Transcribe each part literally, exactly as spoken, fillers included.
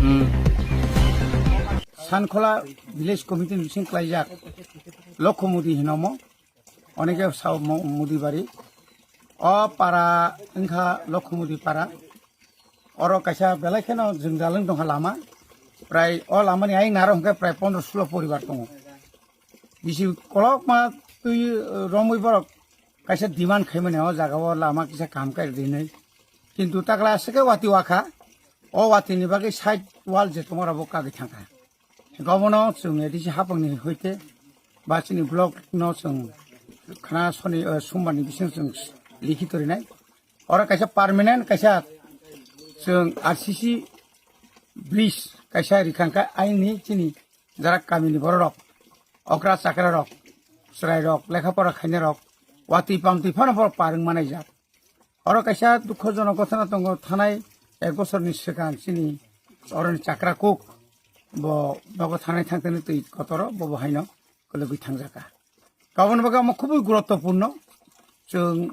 Hmm. Sankhola Village Committee ni bising klaijak Lokho Mudi hinomo, oneke sao mo-, Mudi bari. O para wngkha Lokho Mudi para. Oro kaisa belai kheno jwngjal wng tongkha lama. Prai o lamani ayang naro hwnkhe prai pondro sulo poribar tongo. Bisi kolokma twi, eh, romwi borok kaisa demand khaimani o jaga o lama kisa kaham khe rinwi. Kintu takla aswk khe wati wakha. O watini bagwi side wall je tongmara bo kagwi thangkha. Gobono chwng A D C hapangni hoite ba chini block no chwng khana soni, eh, sombarni bising chwng likhito rinai. Oro kaisa permanent kaisa chwng R C C bridge kaisa rikangkha aini chini jara kamini bororok, okra chakrarok, chwrairok, lekha pora khainarok, watwi pamtwi phano borok parwng manai jak. Oro kaisa dukhojonok ghotona tongo, thanai ek bosorni swkang chini oroni chakra kuk bo nogo thanai thangtani twi kotoro bobo haino kwlwgwi thangjaka. Kaboni bagwi omo khubui guruttopurno. Chwng,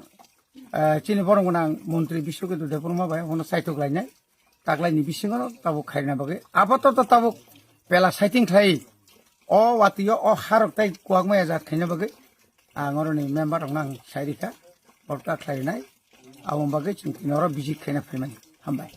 eh, chini borong gwnang montri Biswaketu Debbarma bai omono saitok lainai. Taklaini bisingo tabuk khairina bagwi. Apatot tabuk pela saiting khlai. O watio o harok tai kuwak maya jat khaina bagwi. Ang oroni member rokno ang sai rikha. Borok ta khlainai. Aboni bagwi chwng tini oro visit khaina phaimani. Hambai.